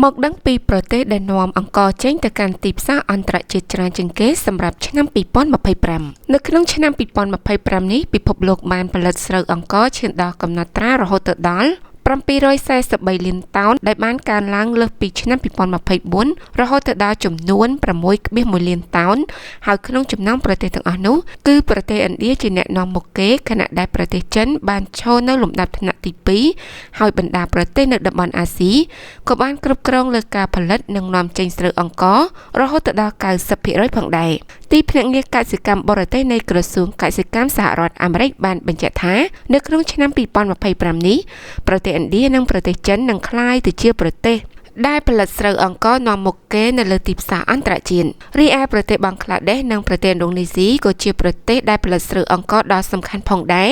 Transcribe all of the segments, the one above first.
មកដឹងពីប្រទេសដែលនាំអង្ករចេញទៅកាន់ទីផ្សារអន្តរជាតិច្រើនជាងគេសម្រាប់ឆ្នាំ2025នៅក្នុងឆ្នាំ2025នេះពិភពលោកបានផលិតស្រូវអង្ករឈានដល់កំណត់ត្រារហូតទៅដល់743លានតោនដែលបានកើនឡើងលើសពីឆ្នាំ2024រហូតទៅដល់ចំនួន 6.1 លានតោនហើយក្នុងចំណោមប្រទេសទាំងអស់នោះគឺប្រទេសឥណ្ឌាជាអ្នកនាំមុខគេខណៈដែលប្រទេសចិនបានឈរនៅលំដាប់ថ្នាក់ទី2ហើយបណ្ដាប្រទេសនៅតំបន់អាស៊ីក៏បានគ្រប់គ្រងលើការផលិតនិងនាំចេញស្រូវអង្កររហូតទៅដល់ 90% ផងដែរទីភ្នាក់ងារកសិកម្មបរទេសនៃក្រសួងកសិកម្មសហរដ្ឋអាមេរិកបានបញ្ជាក់ថានៅក្នុងឆ្នាំ2025នេះប្រទេសឥណ្ឌានិងប្រទេសចិននឹងក្លាយទៅជាប្រទេសដែលផលិតស្រូវអង្ករនាំមុខគេនៅលើទីផ្សារអន្តរជាតិរីឯប្រទេសបង់ក្លាដេសនិងប្រទេសឥណ្ឌូនេស៊ីក៏ជាប្រទេសដែលផលិតស្រូវអង្ករដ៏សំខាន់ផងដែរ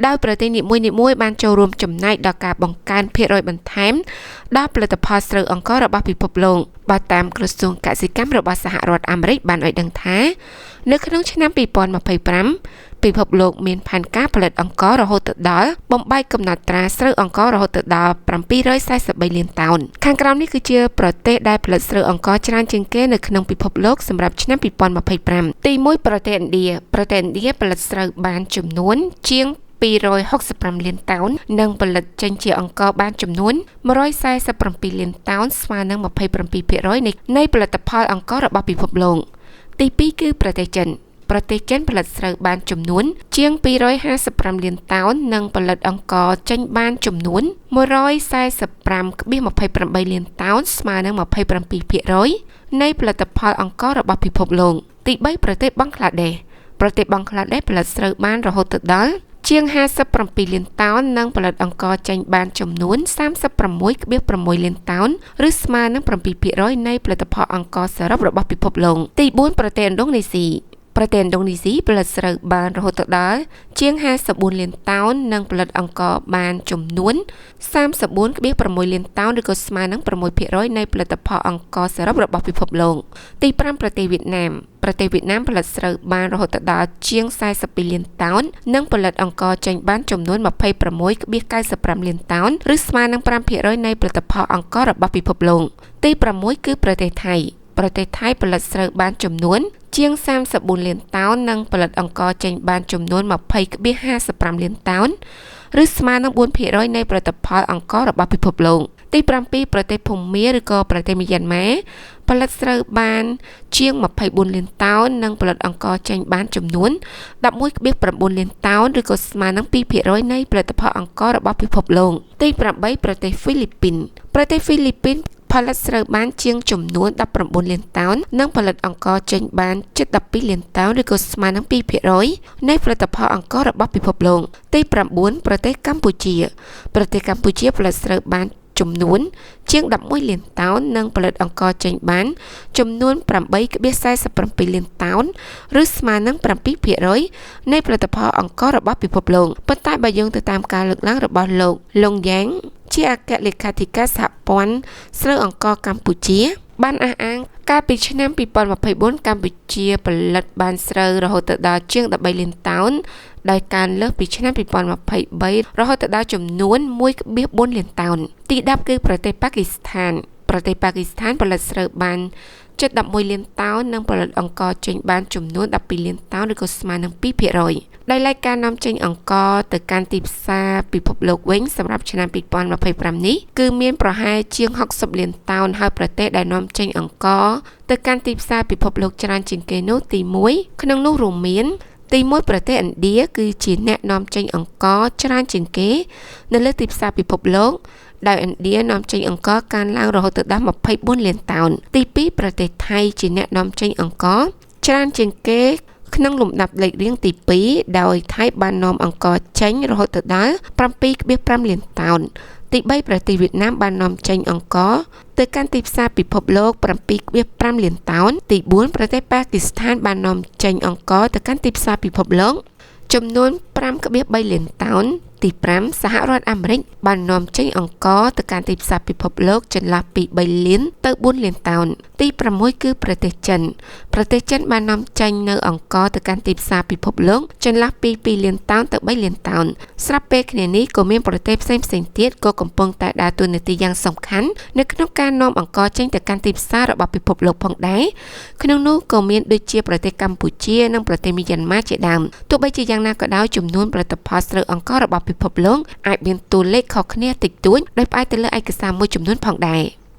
ដោយប្រទេសនីមួយៗបានចូលរួមចំណែកដល់ការបង្កើនភាគរយបន្ថែមដល់ផលិតផលស្រូវអង្កររបស់ពិភពលោកបើតាមក្រសួងកសិកម្មរបស់សហរដ្ឋអាមេរិកបានឲ្យដឹងថានៅក្នុងឆ្នាំ2025ពិភពលោកមានផែនការផលិតអង្កររហូតទៅដល់បំបែកកំណត់ត្រាស្រូវអង្កររហូតទៅដល់743លានតោនខាងក្រោមនេះគឺជាប្រទេសដែលផលិតស្រូវអង្ករច្រើនជាងគេនៅក្នុងពិភពលោកសម្រាប់ឆ្នាំ2025ទី1ប្រទេសឥណ្ឌាប្រទេសឥណ្ឌាផលិតស្រូវបានចំនួនជាង265លានតោននិងផលិតចេញជាអង្ករបានចំនួន147លានតោនស្មើនឹង 27% នៃផលិតផលអង្កររបស់ពិភពលោកទី2គឺប្រទេសចិនប្រទេសចិនផលិតស្រូវបានចំនួនជាង255លានតោននិងផលិតអង្ករចេញបានចំនួន 145.28 លានតោនស្មើនឹង 27% នៃផលិតផលអង្កររបស់ពិភពលោកទី3ប្រទេសបង់ក្លាដេសប្រទេសបង់ក្លាដេសផលិតស្រូវបានរហូតទៅដល់ជាង57លានតោននិងផលិតអង្ករចេញបានចំនួន 36.6 លានតោនឬស្មើនឹង 7% នៃផលិតផលអង្ករសរុបរបស់ពិភពលោកទី4ប្រទេសឥណ្ឌូនេស៊ីប្រទេសឥណ្ឌូនេស៊ីផលិតស្រូវបានរហូតដល់ជាង54លានតោននិងផលិតអង្ករបានចំនួន 34.6 លានតោនឬក៏ស្មើនឹង 6% នៃផលិតផលអង្ករសរុបរបស់ពិភពលោកទី5ប្រទេសវៀតណាមប្រទេសវៀតណាមផលិតស្រូវបានរហូតដល់ជាង42លានតោននិងផលិតអង្ករចេញបានចំនួន 26.95 លានតោនឬស្មើនឹង 5% នៃផលិតផលអង្កររបស់ពិភពលោកទី6គឺប្រទេសថៃប្រទេសថៃផលិតស្រូវបានចំនួនជាង34លានតោននិងផលិតអង្ករចេញបានចំនួន 20.55 លានតោនឬស្មើនឹង 4% នៃផលិតផលអង្កររបស់ពិភពលោកទី7ប្រទេសភូមាឬក៏ប្រទេសមីយ៉ាន់ម៉ាផលិតស្រូវបានជាង24លានតោននិងផលិតអង្ករចេញបានចំនួន 11.9 លានតោនឬក៏ស្មើនឹង 2% នៃផលិតផលអង្កររបស់ពិភពលោកទី8ប្រទេសហ្វីលីពីនប្រទេសហ្វីលីពីនផលិតស្រូវបានជាងចំនួន19លានតោននិងផលិតអង្ករចេញបានជិត12លានតោនឬក៏ស្មើនឹង 2% នៃផលិតផលអង្កររបស់ពិភពលោកទី9ប្រទេសកម្ពុជាប្រទេសកម្ពុជាផលិតស្រូវបានចំនួនជាង11លានតោននិងផលិតអង្ករចេញបានចំនួន 8.47 លានតោនឬស្មើនឹង 7% នៃផលិតផលអង្កររបស់ពិភពលោកប៉ុន្តែបើយោងទៅតាមការលើកឡើងរបស់លោកលងយ៉ាងជាអគ្គលេខាធិការសហព័ន្ធស្រូវអង្ករកម្ពុជាបានអះអាងកាលពីឆ្នាំ2024កម្ពុជាផលិតបានស្រូវរហូតទៅដល់ជាង13លានតោនដោយកើនលើសពីឆ្នាំ2023រហូតទៅដល់ចំនួន 1.4 លានតោនទី10គឺប្រទេសប៉ាគីស្ថានប្រទេសប៉ាគីស្ថានផលិតស្រូវបានជិត11លានតោននិងផលិតអង្ករចេញបានចំនួន12លានតោនឬក៏ស្មើនឹង 2% ដោយឡែកការនាំចេញអង្ករទៅកាន់ទីផ្សារពិភពលោកវិញសម្រាប់ឆ្នាំ2025នេះគឺមានប្រហែលជាង60លានតោនហើយប្រទេសដែលនាំចេញអង្ករទៅកាន់ទីផ្សារពិភពលោកច្រើនជាងគេនោះទី1ក្នុងនោះរួមមានទី1ប្រទេសឥណ្ឌាគឺជាអ្នកនាំចេញអង្ករច្រើនជាងគេនៅលើទីផ្សារពិភពលោកដោយឥណ្ឌានាំចេញអង្ករកើនឡើងរហូតដល់24លានតោនទី2ប្រទេសថៃជាអ្នកនាំចេញអង្ករច្រើនជាងគេក្នុងលំដាប់លេខរៀងទី2ដោយថៃបាននាំអង្ករចេញរហូតដល់ 7.5 លានតោនទី3ប្រទេសវៀតណាមបាននាំចេញអង្ករទៅកាន់ទីផ្សារពិភពលោក 7.5 លានតោនទី4ប្រទេសប៉ាគីស្ថានបាននាំចេញអង្ករទៅកាន់ទីផ្សារពិភពលោកចំនួន 5.3 លានតោន ទី5សហរដ្ឋអាមេរិកបាននាំចេញអង្ករទៅកាន់ទីផ្សារពិភពលោកចន្លោះពី3លានទៅ4លានតោនទី6គឺប្រទេសចិនប្រទេសចិនបាននាំចេញនៅអង្ករទៅកាន់ទីផ្សារពិភពលោកចន្លោះពី2លានតោនទៅ3លានតោនស្រាប់ពេលគ្នានេះក៏មានប្រទេសផ្សេងៗទៀតក៏កំពុងតែដើរតួនាទីយ៉ាងសំខាន់នៅក្នុងការនាំអង្ករចេញទៅកាន់ទីផ្សាររបស់ពិភពលោកផងដែរក្នុងនោះក៏មានដូចជាប្រទេសកម្ពុជានិងប្រទេសមីយ៉ាន់ម៉ាជាដើមទោះបីជាយ៉ាងណាក៏ដោយចំនួនផលិតផលស្រូវអង្កររបស់ពិភពលោកអាចមានតួលេខខុសគ្នាតិចតួចដោយផ្អែកទៅលើឯកសារមួយចំនួនផងដែរ។